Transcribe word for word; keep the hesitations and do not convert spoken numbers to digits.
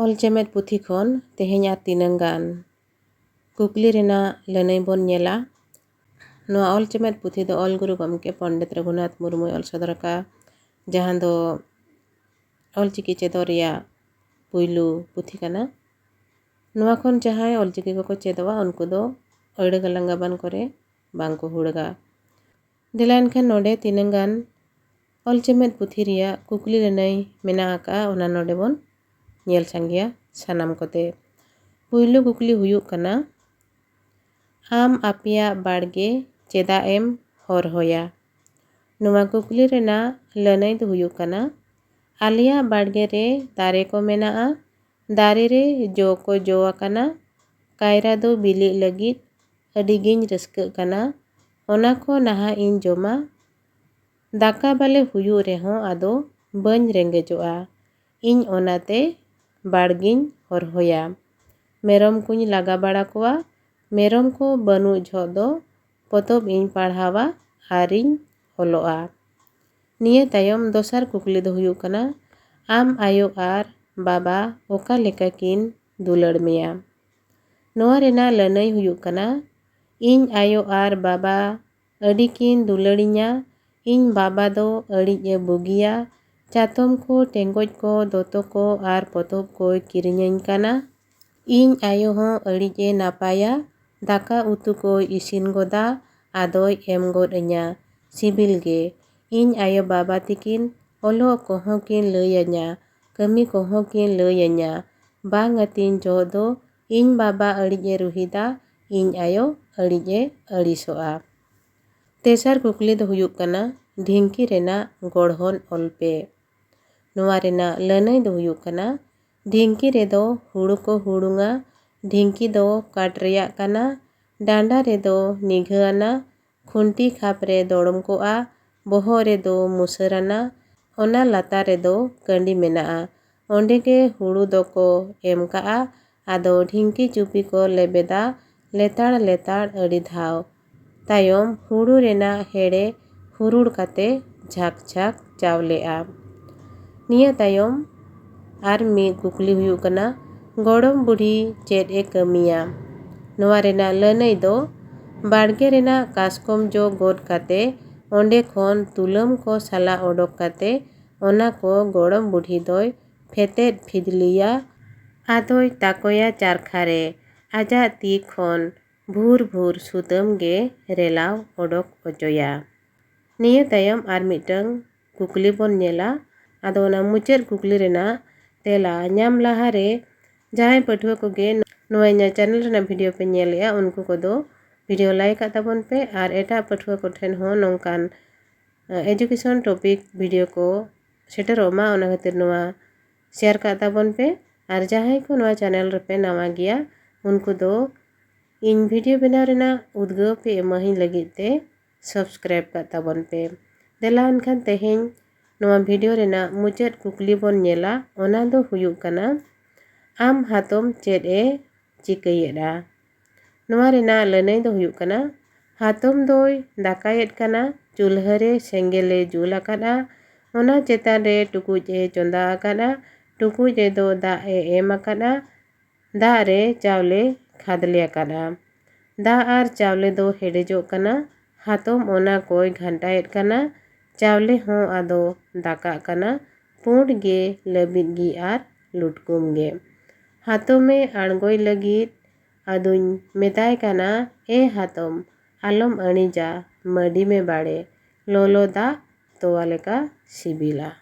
ᱚᱞ ᱪᱮᱢᱮᱫ ᱯᱩᱛᱷᱤ ᱠᱷᱚᱱ ᱛᱮᱦᱮᱧ ᱟᱨ ᱛᱤᱱᱟᱹᱝ ᱜᱟᱱ ᱠᱩᱠᱞᱤ ᱨᱮᱱᱟᱜ ᱞᱟᱹᱱᱟᱹᱭ ᱵᱚᱱ ᱧᱮᱞᱟ᱾ ᱱᱚᱣᱟ ᱚᱞ ᱪᱮᱢᱮᱫ ᱯᱩᱛᱷᱤ ᱫᱚ ᱚᱞ ᱜᱩᱨᱩ ᱜᱚᱢᱠᱮ ᱯᱚᱱᱰᱤᱛ ᱨᱚᱜᱷᱩᱱᱟᱛᱷ ᱢᱩᱨᱢᱩᱭ ᱚᱞ ᱥᱚᱫᱚᱨ ᱟᱠᱟᱫᱼᱟ, ᱡᱟᱦᱟᱸ ᱫᱚ ᱚᱞᱪᱤᱠᱤ ᱪᱮᱫᱚᱜ ᱨᱮᱭᱟᱜ ᱯᱩᱭᱞᱩ ᱯᱩᱛᱷᱤ ᱠᱟᱱᱟ᱾ ᱱᱚᱣᱟ ᱠᱷᱚᱱ ᱡᱟᱦᱟᱸᱭ ᱚᱞᱪᱤᱠᱤ ᱠᱚᱠᱚ ᱪᱮᱫᱚᱜᱼᱟ, ᱩᱱᱠᱩ ᱫᱚ ᱟᱹᱲᱟᱹ ᱜᱟᱞᱟᱝ ᱜᱟᱵᱟᱱ ᱠᱚᱨᱮ ᱵᱟᱝ ᱠᱚ ᱦᱩᱲᱟᱹᱜᱟ᱾ ᱫᱮᱞᱟ ᱮᱱᱠᱷᱟᱱ ᱱᱚᱰᱮ ᱛᱤᱱᱟᱹᱝ ᱜᱟᱱ ᱚᱞ ᱪᱮᱢᱮᱫ ᱯᱩᱛᱷᱤ ᱨᱮᱭᱟᱜ ᱠᱩᱠᱞᱤ ᱞᱟᱹᱱᱟᱹᱭ ᱢᱮᱱᱟᱜ ᱟᱠᱟᱫᱼᱟ, ᱚᱱᱟ ᱱᱚᱰᱮ ᱵᱚᱱ ᱧᱮᱞ ᱥᱟᱸᱜᱮᱭᱟ ᱥᱟᱱᱟᱢ ᱠᱚᱛᱮ᱾ ᱯᱩᱭᱞᱩ ᱠᱩᱠᱞᱤ ᱦᱩᱭᱩᱜ ᱠᱟᱱᱟ, ᱟᱢ ᱟᱯᱮᱭᱟᱜ ᱵᱟᱲᱜᱮ ᱪᱮᱫᱟᱜ ᱮᱢ ᱦᱚᱨᱦᱚᱭᱟ? ᱱᱚᱣᱟ ᱠᱩᱠᱞᱤ ᱨᱮᱱᱟᱜ ᱞᱟᱹᱱᱟᱹᱭ ᱫᱚ ᱦᱩᱭᱩᱜ ᱠᱟᱱᱟ, ᱟᱞᱮᱭᱟᱜ ᱵᱟᱲᱜᱮ ᱨᱮ ᱫᱟᱨᱮ ᱠᱚ ᱢᱮᱱᱟᱜᱼᱟ, ᱫᱟᱨᱮ ᱨᱮ ᱡᱚ ᱠᱚ ᱡᱚ ᱟᱠᱟᱱᱟ, ᱠᱟᱭᱨᱟ ᱫᱚ ᱵᱤᱞᱤᱜ ᱞᱟᱹᱜᱤᱫ ᱟᱹᱰᱤ ᱜᱤᱧ ᱨᱟᱹᱥᱠᱟᱹᱜ ᱠᱟᱱᱟ, ᱚᱱᱟ ᱠᱚ ᱱᱟᱦᱟᱜ ᱤᱧ ᱡᱚᱢᱟ᱾ ᱫᱟᱠᱟ ᱵᱟᱞᱮ ᱦᱩᱭᱩᱜ ᱨᱮᱦᱚᱸ ᱟᱫᱚ ᱵᱟᱹᱧ ᱨᱮᱸᱜᱮᱡᱚᱜᱼᱟ, ᱤᱧ ᱚᱱᱟᱛᱮ ᱵᱟᱲᱜᱮᱧ ᱦᱚᱨᱦᱚᱭᱟ᱾ ᱢᱮᱨᱚᱢ ᱠᱚᱧ ᱞᱟᱜᱟ ᱵᱟᱲᱟ ᱠᱚᱣᱟ, ᱢᱮᱨᱚᱢ ᱠᱚ ᱵᱟᱹᱱᱩᱜ ᱡᱚᱦᱚᱜ ᱫᱚ ᱯᱚᱛᱚᱵ ᱤᱧ ᱯᱟᱲᱦᱟᱣᱟ ᱟᱨᱤᱧ ᱚᱞᱚᱜᱼᱟ᱾ ᱱᱤᱭᱟᱹ ᱛᱟᱭᱚᱢ ᱫᱚᱥᱟᱨ ᱠᱩᱠᱞᱤ ᱫᱚ ᱦᱩᱭᱩᱜ ᱠᱟᱱᱟ, ᱟᱢ ᱟᱭᱳ ᱟᱨ ᱵᱟᱵᱟ ᱚᱠᱟ ᱞᱮᱠᱟ ᱠᱤᱱ ᱫᱩᱞᱟᱹᱲ ᱢᱮᱭᱟ? ᱱᱚᱣᱟ ᱨᱮᱱᱟᱜ ᱞᱟᱹᱱᱟᱹᱭ ᱦᱩᱭᱩᱜ ᱠᱟᱱᱟ, ᱤᱧ ᱟᱭᱳ ᱟᱨ ᱵᱟᱵᱟ ᱟᱹᱰᱤ ᱠᱤᱱ ᱫᱩᱞᱟᱹᱲᱤᱧᱟ᱾ ᱤᱧ ᱵᱟᱵᱟ ᱫᱚ ᱟᱹᱰᱤᱡ ᱮ ᱵᱩᱜᱤᱭᱟ᱾ ᱪᱟᱛᱚᱢ ᱠᱚ, ᱴᱮᱸᱜᱚᱡ ᱠᱚ, ᱫᱚᱛᱚ ᱠᱚ ᱟᱨ ᱯᱚᱛᱚᱵ ᱠᱚᱭ ᱠᱤᱨᱤᱧᱟᱹᱧ ᱠᱟᱱᱟ᱾ ᱤᱧ ᱟᱭᱳ ᱦᱚᱸ ᱟᱹᱰᱤᱡ ᱮ ᱱᱟᱯᱟᱭᱟ᱾ ᱫᱟᱠᱟ ᱩᱛᱩ ᱠᱚᱭ ᱤᱥᱤᱱ ᱜᱚᱫᱟ, ᱟᱫᱚᱭ ᱮᱢ ᱜᱚᱫ ᱟᱹᱧᱟ ᱥᱤᱵᱤᱞ ᱜᱮ᱾ ᱤᱧ ᱟᱭᱳ ᱵᱟᱵᱟ ᱛᱤᱠᱤᱱ ᱚᱞᱚᱜ ᱠᱚᱦᱚᱸ ᱠᱤᱱ ᱞᱟᱹᱭ ᱟᱹᱧᱟ, ᱠᱟᱹᱢᱤ ᱠᱚᱦᱚᱸ ᱠᱤᱱ ᱞᱟᱹᱭ ᱟᱹᱧᱟ᱾ ᱵᱟᱝ ᱟᱹᱛᱤᱧ ᱡᱚᱦᱚᱜ ᱫᱚ ᱤᱧ ᱵᱟᱵᱟ ᱟᱹᱰᱤᱡ ᱮ ᱨᱩᱦᱤᱫᱟ, ᱤᱧ ᱟᱭᱳ ᱟᱹᱰᱤᱡ ᱮ ᱟᱹᱲᱤᱥᱚᱜᱼᱟ᱾ ᱛᱮᱥᱟᱨ ᱠᱩᱠᱞᱤ ᱫᱚ ᱦᱩᱭᱩᱜ ᱠᱟᱱᱟ, ᱰᱷᱤᱝᱠᱤ ᱨᱮᱱᱟᱜ ᱜᱚᱲᱦᱚᱱ ᱚᱞ ᱯᱮ᱾ ᱱᱚᱣᱟ ᱨᱮᱱᱟᱜ ᱞᱟᱹᱱᱟᱹᱭ ᱫᱚ ᱦᱩᱭᱩᱜ ᱠᱟᱱᱟ, ᱰᱷᱤᱝᱠᱤ ᱨᱮᱫᱚ ᱦᱩᱲᱩ ᱠᱚ ᱦᱩᱲᱩᱝᱟ᱾ ᱰᱷᱤᱝᱠᱤ ᱫᱚ ᱠᱟᱴ ᱨᱮᱭᱟᱜ ᱠᱟᱱᱟ᱾ ᱰᱟᱸᱰᱟ ᱨᱮᱫᱚ ᱱᱤᱜᱷᱟᱹ ᱟᱱᱟ, ᱠᱷᱩᱱᱴᱤ ᱠᱷᱟᱯ ᱨᱮ ᱫᱚᱲᱚᱢ ᱠᱚᱜᱼᱟ, ᱵᱚᱦᱚᱜ ᱨᱮᱫᱚ ᱢᱩᱥᱟᱹᱨ ᱟᱱᱟ, ᱚᱱᱟ ᱞᱟᱛᱟᱨ ᱨᱮᱫᱚ ᱠᱟᱺᱰᱤ ᱢᱮᱱᱟᱜᱼᱟ᱾ ᱚᱸᱰᱮ ᱜᱮ ᱦᱩᱲᱩ ᱫᱚᱠᱚ ᱮᱢ ᱠᱟᱜᱼᱟ᱾ ᱟᱫᱚ ᱰᱷᱤᱝᱠᱤ ᱪᱩᱯᱤ ᱠᱚ ᱞᱮᱵᱮᱫᱟ ᱞᱮᱛᱟᱲ ᱞᱮᱛᱟᱲ ᱟᱹᱰᱤ ᱫᱷᱟᱣ᱾ ᱛᱟᱭᱚᱢ ᱦᱩᱲᱩ ᱨᱮᱱᱟᱜ ᱦᱮᱲᱮ ᱦᱩᱨᱩᱲ ᱠᱟᱛᱮ ᱡᱷᱟᱠ ᱡᱷᱟᱠ ᱪᱟᱣᱞᱮᱜᱼᱟ᱾ ᱱᱤᱭᱟᱹ ᱛᱟᱭᱚᱢ ᱟᱨ ᱢᱤᱫ ᱠᱩᱠᱞᱤ ᱦᱩᱭᱩᱜ ᱠᱟᱱᱟ, ᱜᱚᱲᱚᱢ ᱵᱩᱰᱷᱤ ᱪᱮᱫ ᱮ ᱠᱟᱹᱢᱤᱭᱟ? ᱱᱚᱣᱟ ᱨᱮᱱᱟᱜ ᱞᱟᱹᱱᱟᱹᱭ ᱫᱚ ᱵᱟᱲᱜᱮ ᱨᱮᱱᱟᱜ ᱠᱟᱥᱠᱚᱢ ᱡᱚ ᱜᱚᱫ ᱠᱟᱛᱮ ᱚᱸᱰᱮ ᱠᱷᱚᱱ ᱛᱩᱞᱟᱹᱢ ᱠᱚ ᱥᱟᱞᱟ ᱚᱰᱚᱠ ᱠᱟᱛᱮ ᱚᱱᱟ ᱠᱚ ᱜᱚᱲᱚᱢ ᱵᱩᱰᱷᱤ ᱫᱚᱭ ᱯᱷᱮᱛᱮᱫ ᱯᱷᱤᱫᱽᱞᱤᱭᱟ᱾ ᱟᱫᱚᱭ ᱛᱟᱠᱚᱭᱟ ᱪᱟᱨᱠᱷᱟ ᱨᱮ, ᱟᱡᱟᱜ ᱛᱤ ᱠᱷᱚᱱ ᱵᱷᱩᱨ ᱵᱷᱩᱨ ᱥᱩᱛᱟᱹᱢ ᱜᱮ ᱨᱮᱞᱟᱣ ᱚᱰᱚᱠ ᱚᱪᱚᱭᱟ᱾ ᱱᱤᱭᱟᱹ ᱛᱟᱭᱚᱢ ᱟᱨ ᱢᱤᱫᱴᱟᱝ ᱠᱩᱠᱞᱤ ᱵᱚᱱ ᱧᱮᱞᱟ᱾ ᱟᱫᱚ ᱚᱱᱟ ᱢᱩᱪᱟᱹᱫ ᱠᱩᱠᱞᱤ ᱨᱮᱱᱟᱜ ᱛᱮᱞᱟ ᱧᱟᱢ ᱞᱟᱦᱟᱨᱮ ᱡᱟᱦᱟᱸᱭ ᱯᱟᱹᱴᱷᱩᱣᱟᱹ ᱠᱚᱜᱮ ᱱᱚᱣᱟ ᱤᱧᱟᱹᱜ ᱪᱮᱱᱮᱞ ᱨᱮᱱᱟᱜ ᱵᱷᱤᱰᱤᱭᱳ ᱯᱮ ᱧᱮᱞᱮᱜᱼᱟ, ᱩᱱᱠᱩ ᱠᱚᱫᱚ ᱵᱷᱤᱰᱤᱭᱳ ᱞᱟᱭᱤᱠ ᱟᱜ ᱛᱟᱵᱚᱱ ᱯᱮ ᱟᱨ ᱮᱴᱟᱜ ᱯᱟᱹᱴᱷᱩᱣᱟᱹ ᱠᱚᱴᱷᱮᱱ ᱦᱚᱸ ᱱᱚᱝᱠᱟᱱ ᱮᱡᱩᱠᱮᱥᱚᱱ ᱴᱚᱯᱤᱠ ᱵᱷᱤᱰᱤᱭᱳ ᱠᱚ ᱥᱮᱴᱮᱨᱚᱜ ᱢᱟ, ᱚᱱᱟ ᱠᱷᱟᱹᱛᱤᱨ ᱱᱚᱣᱟ ᱥᱮᱭᱟᱨ ᱠᱟᱜ ᱛᱟᱵᱚᱱ ᱯᱮ᱾ ᱟᱨ ᱡᱟᱦᱟᱸᱭ ᱠᱚ ᱱᱚᱣᱟ ᱪᱮᱱᱮᱞ ᱨᱮᱯᱮ ᱱᱟᱣᱟ ᱜᱮᱭᱟ, ᱩᱱᱠᱩ ᱫᱚ ᱤᱧ ᱵᱷᱤᱰᱤᱭᱳ ᱵᱮᱱᱟᱣ ᱨᱮᱱᱟᱜ ᱩᱫᱽᱜᱟᱹᱣ ᱯᱮ ᱮᱢᱟᱦᱤᱧ ᱞᱟᱹᱜᱤᱫ ᱛᱮ ᱥᱟᱵᱥᱠᱨᱟᱭᱤᱵ ᱠᱟᱜ ᱛᱟᱵᱚᱱ ᱯᱮ᱾ ᱫᱮᱞᱟ ᱮᱱᱠᱷᱟᱱ ᱛᱮᱦᱮᱧ ᱱᱚᱣᱟ ᱵᱷᱤᱰᱤᱭᱳ ᱨᱮᱱᱟᱜ ᱢᱩᱪᱟᱹᱫ ᱠᱩᱠᱞᱤ ᱵᱚᱱ ᱧᱮᱞᱟ, ᱚᱱᱟ ᱫᱚ ᱦᱩᱭᱩᱜ ᱠᱟᱱᱟ, ᱟᱢ ᱦᱟᱛᱚᱢ ᱪᱮᱫ ᱮ ᱪᱤᱠᱟᱹᱭᱮᱫᱼᱟ? ᱱᱚᱣᱟ ᱨᱮᱱᱟᱜ ᱞᱟᱹᱱᱟᱹᱭ ᱫᱚ ᱦᱩᱭᱩᱜ ᱠᱟᱱᱟ, ᱦᱟᱛᱚᱢ ᱫᱚᱭ ᱫᱟᱠᱟᱭᱮᱫ ᱠᱟᱱᱟ, ᱪᱩᱞᱦᱟᱹ ᱨᱮ ᱥᱮᱸᱜᱮᱞ ᱮ ᱡᱩᱞ ᱟᱠᱟᱫᱼᱟ, ᱚᱱᱟ ᱪᱮᱛᱟᱱ ᱨᱮ ᱴᱩᱠᱩᱡ ᱮ ᱪᱚᱸᱫᱟ ᱟᱠᱟᱫᱼᱟ, ᱴᱩᱠᱩᱡ ᱨᱮᱫᱚ ᱫᱟᱜ ᱮ ᱮᱢ ᱟᱠᱟᱫᱼᱟ, ᱫᱟᱜ ᱨᱮ ᱪᱟᱣᱞᱮ ᱠᱷᱟᱫᱽᱞᱮ ᱟᱠᱟᱫᱼᱟ᱾ ᱫᱟᱜ ᱟᱨ ᱪᱟᱣᱞᱮ ᱫᱚ ᱦᱮᱰᱮᱡᱚᱜ ᱠᱟᱱᱟ᱾ ᱦᱟᱛᱚᱢ ᱚᱱᱟ ᱠᱚᱭ ᱜᱷᱟᱱᱴᱟᱭᱮᱫ ᱠᱟᱱᱟ᱾ ᱪᱟᱣᱞᱮ ᱦᱚᱸ ᱟᱫᱚ ᱫᱟᱠᱟᱜ ᱠᱟᱱᱟ᱾ ᱯᱩᱸᱰ ᱜᱮ, ᱞᱟᱹᱵᱤᱫ ᱜᱮ ᱟᱨ ᱞᱩᱴᱠᱩᱢ ᱜᱮ᱾ ᱦᱟᱛᱚᱢᱮ ᱟᱬᱜᱚᱭ ᱞᱟᱹᱜᱤᱫ ᱟᱫᱚᱧ ᱢᱮᱛᱟᱭ ᱠᱟᱱᱟ, ᱮ ᱦᱟᱛᱚᱢ, ᱟᱞᱚᱢ ᱟᱹᱬᱤᱡᱟ, ᱢᱟᱹᱰᱤ ᱢᱮ ᱵᱟᱲᱮ, ᱞᱚᱞᱚ ᱫᱟᱜ ᱛᱚᱣᱟ ᱞᱮᱠᱟ ᱥᱤᱵᱤᱞᱟ᱾